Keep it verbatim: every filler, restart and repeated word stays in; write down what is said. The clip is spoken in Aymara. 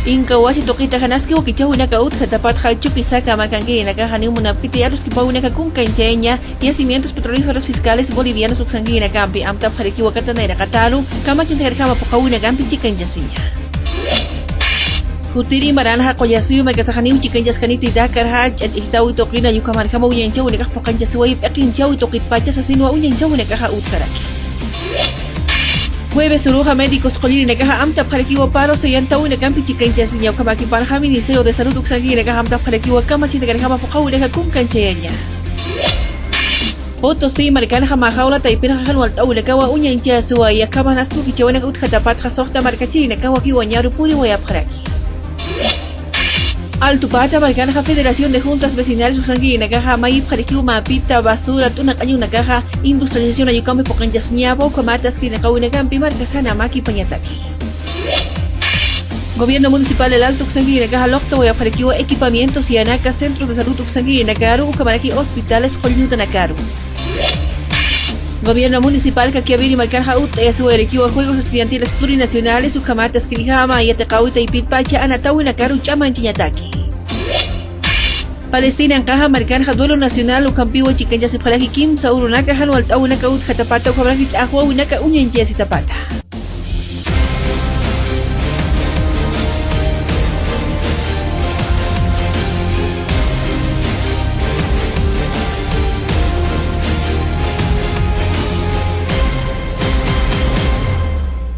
Inka wasi tuqita janaski wakichäwinaka utjatapatxa Chuquisaca markankirinakaxa niw munapkiti aruskipawinaka kunkanchayaña Yacimientos Petrolíferos Fiscales Bolivianos uksankirinakampi amtapxarakiwa katanayraqataru kamachantakarjama phuqhawinakampi chikanchasiña. Jutiri maranxa Qullasuyu markasaxa niw chikanchaskaniti Dakarxa ch'at ijtawi tuqina yukhamarjama uñanchawinakax phuqanchasiwayi p'iqinchawi tuqitpacha sasinwa uñanchawinakaxa utjaraki. Jueves uruxa médicos qullirinakaxa amtapxarakiwa paro sayantawinakampi chikanchasiña ukhamakipalxa Ministerio de Salud uksankirinakaxa amtapxarakiwa kamachantakarjama phuqhawinaka kunkanchayaña. Potosí markanxa Majaula taypinxa jan walt'awinakawa uñanchasiwayi akhama janaski wakichäwinaka utjatapatxa suxta markachirinakawa jiwañaru puriwayapxaraki. Altupata markanxa Federación de Juntas Vecinales uksankirinakaxa mayipxarakiw mapita basura t'una q'añunakaxa industrialización ayukampi phuqanchasiñapa ukhamat askirinakawinakampi markasana makipañataki. Gobierno Municipal El Alto uksankirinakaxa luqtawayapxarakiwa equipamientos yanaka centros de salud uksankirinakaru ukhamaraki hospitales qullutanakaru. Gobierno Municipal Caquiaviri markanxa utt'ayasiwayarakiwa Juegos Estudiantiles Plurinacionales ukhamat askirjama yatiqawi taypitpacha anatawinakaru ch'amanchañataki. Palestinankaxa markanxa duelo nacional ukhampiwa chikanchasipxaraki kimsa urunaka jan walt'awinaka utjatapata ukhamaraki ch'axwawinaka uñanchayasitapata.